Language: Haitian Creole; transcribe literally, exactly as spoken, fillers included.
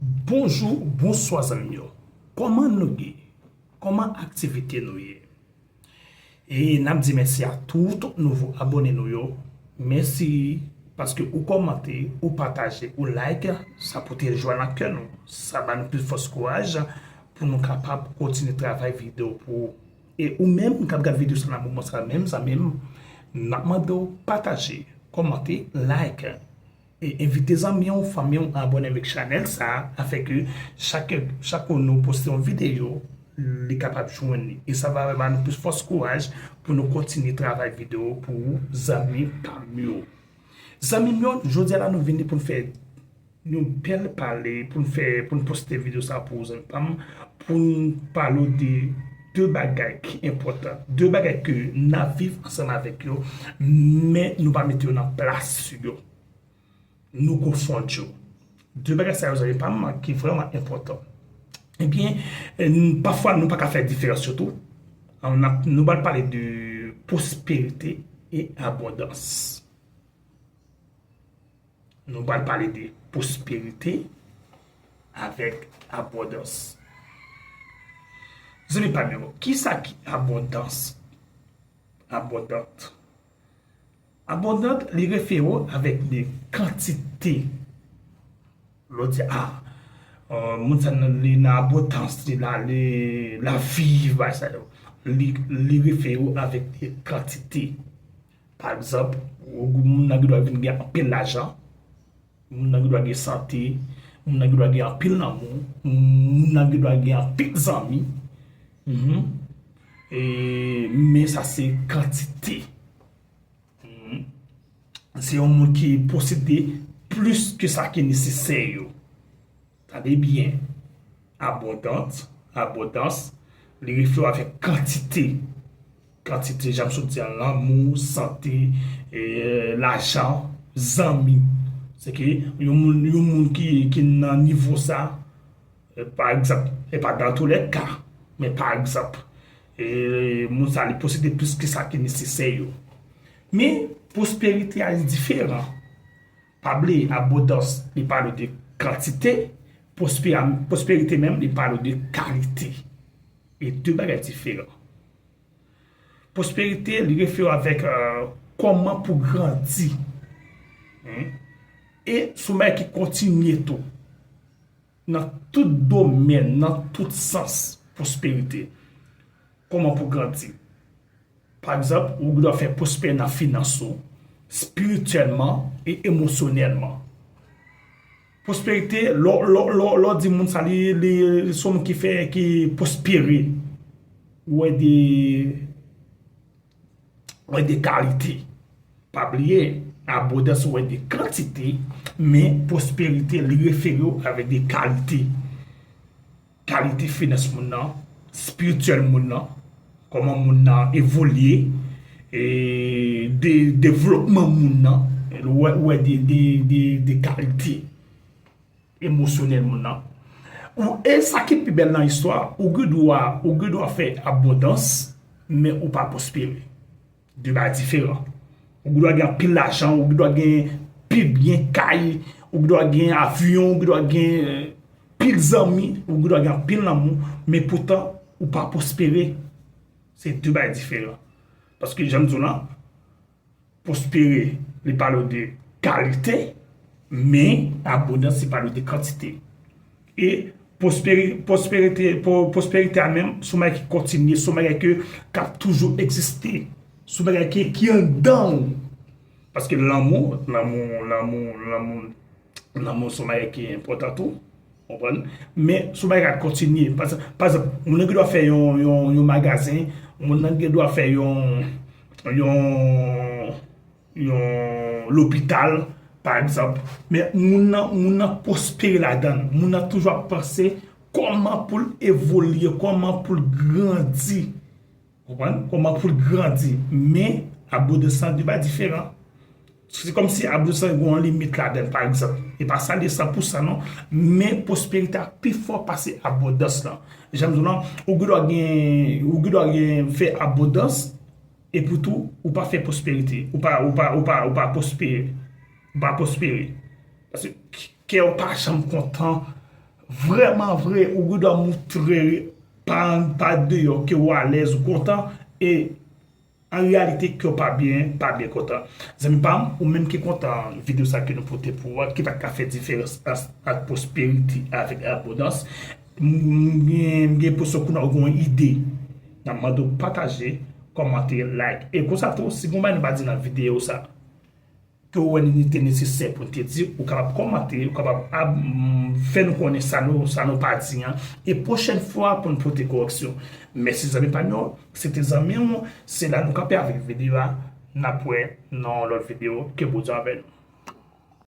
Bonjou, bonswa zanmi m yo. Kòman nou ye? Kòman aktivite nou ye? E n ap di mèsi a tout nouvo abòne nou yo. Mèsi paske ou kòmante, ou pataje, ou like, sa pote jwa nan kè nou. Sa ba nou plis fòs, kouraj pou nou kapab kontinye travay videyo pou ou. E ou menm k ap gad videyo sa nan moman sa menm, zanmi m, n ap mande w pataje, kòmante, like. E envite zanmi w, fanmi w abòne avèk chanèl sa a, afin ke chak, chak kou nou poste yon videyo, li kapab jwenn li. E sa va ba nou plis fòs, kouraj pou nou kontinye travay videyo pou ou, zanmi pa m yo. Zanmi m yo, jodi a la nou vini pou n fè yon bèl pale, pou n fè, pou n poste videyo sa a pou ou, zanmi pa m, pou n pale w de de bagay ki enpòtan, de bagay ke n ap viv ansanm avèk yo, men nou pa mete yo nan plas yo. Nou konfonn yo. De bagay sa yo, zanmi pa m, ki vrèman enpòtan. Ebyen, eh, n- pafwa nou pa ka fè diferans yo tou. An, n ap- nou pral pale de pwosperite e abondans. Nou pral pale de pwosperite avèk abondans. Zanmi pa m yo, kisa ki abondans? Abondant. Abondant, li refere w avèk de kantite. Lè w di, ah, euh, moun sa nan, li nan abondans, li la, li la viv, bagay sa yo. Li, li refere w avèk de kantite. Pa egzanp, ou- moun nan gen dwa vin gen anpil lajan, moun nan gen dwa gen sante, moun nan gen dwa gen anpil lanmou, moun nan gen dwa gen anpil zanmi. Mhm. E, men sa se kantite. Mhm. Se yon moun ki posede plis ke sa ki nesesè yo. Tande byen. Abondant, abondans, li refere w avèk kantite. Kantite, jan m sot di a, lanmou, sante, e, lajan, zanmi. Se ke yon moun, yon moun ki, ki nan nivo sa, e, pa egzanp, e pa dans tous les cas, men pa egzanp, e, moun sa li posede plis ke sa ki nesesè yo. Men, pwosperite a diferan. Pa bliye, abondans, li pale de kantite, pwospe- pwosperite menm, li pale de kalite. E de bagay diferan. Pwosperite, li refere avèk, euh, kòman pou grandi. Hein? E sou bagay ki kontinye tou. Nan tout domèn, nan tout sans, pwosperite. Kòman pou grandi? Pa egzanp, ou dwe fè pwospè nan finans ou, espirityèlman e emosyonèlman. Pwosperite, lè, lè, lè, lè w di moun sa, li, li, li se yon moun ki fè, ki pwospere. Ou wè de, ou wè de kalite. Pa bliye, abondans ou wè de kantite, men pwosperite, li refere w avèk de kalite. Kalite finans moun nan, espirityèl moun nan, kòman moun nan evolye, e de, devlopman moun nan, ou wè, ou wè de, de, de, de kalite emosyonèl moun nan. Ou, e sa ki pi bèl nan istwa, ou gen dwa, ou gen dwa fè abondans, men ou pa pwospere. De bagay diferan. Ou gen dwa gen anpil lajan, ou gen dwa gen pil byen kay, ou gen dwa gen avyon, ou gen dwa gen, euh, pil zanmi, ou gen dwa gen anpil lanmou, men poutan ou pa pwospere. Se de bagay diferan. Paske jan m di w lan, pwospere, li pale w de kalite, men abondans, li pale w de kantite. E pwosperi-, pwosperite, pwo-, pwosperite a menm, se yon bagay ki kontinye, se yon bagay ke, k ap toujou egziste, se yon bagay ki, ki anndan w. Paske lanmou, lanmou, lanmou, lanmou, lanmou se yon bagay ki enpòtan tou. Konprann? Men, se yon bagay k ap kontinye. Pa, pa egzanp, moun nan gen dwa fè yon, yon, yon magazen, moun nan gen dwa fè yon, yon, yon lopital, pa egzanp. Men moun nan, moun nan pwospere ladan l. Moun nan toujou ap panse kòman pou l evolye, kòman pou l grandi. Konprann? Kòman pou l grandi. Men, abondans lan de bagay diferan. Se kòmsi abondans lan gen yon limit ladan l, pa egzanp. E pa sa li ye san pou san non. Men pwosperite a pi fò pase abondans lan. Jan m di w lan, ou gen dwa gen, ou gen dwa gen fè abondans, epi tou, ou pa fè pwosperite. Ou pa, ou pa, ou pa, ou pa pwospere. Ou pa pwospere. Paske kè w pa janm kontan, vrèman vre, ou gen dwa moutre pa, pa deyò ke w alèz, ou kontan, e an reyalite, kè w pa byen, pa byen kontan. Zanmi pa m, ou menm ki kontan videyo sa ke nou pote pou ou a, ki pa t ka fè diferans ant, ant pwosperite avèk abondans, m, m gen, m gen enpresyon ke w gen yon ide. N ap mande w pataje, kòmante, like. E konsa tou, si gen yon bagay nou pa di nan videyo sa, ke w wè li te nesesè pou n te di, ou kapab kòmante, ou kapab ab, m, fè nou konnen sa nou, sa nou pa di an. E pwochèn fwa pou n pote korèksyon. Mèsi zanmi pa m yo, se te zanmi w, se la nou kanpe avèk videyo a, n ap wè nan yon lòt videyo, ke Bondye avè nou.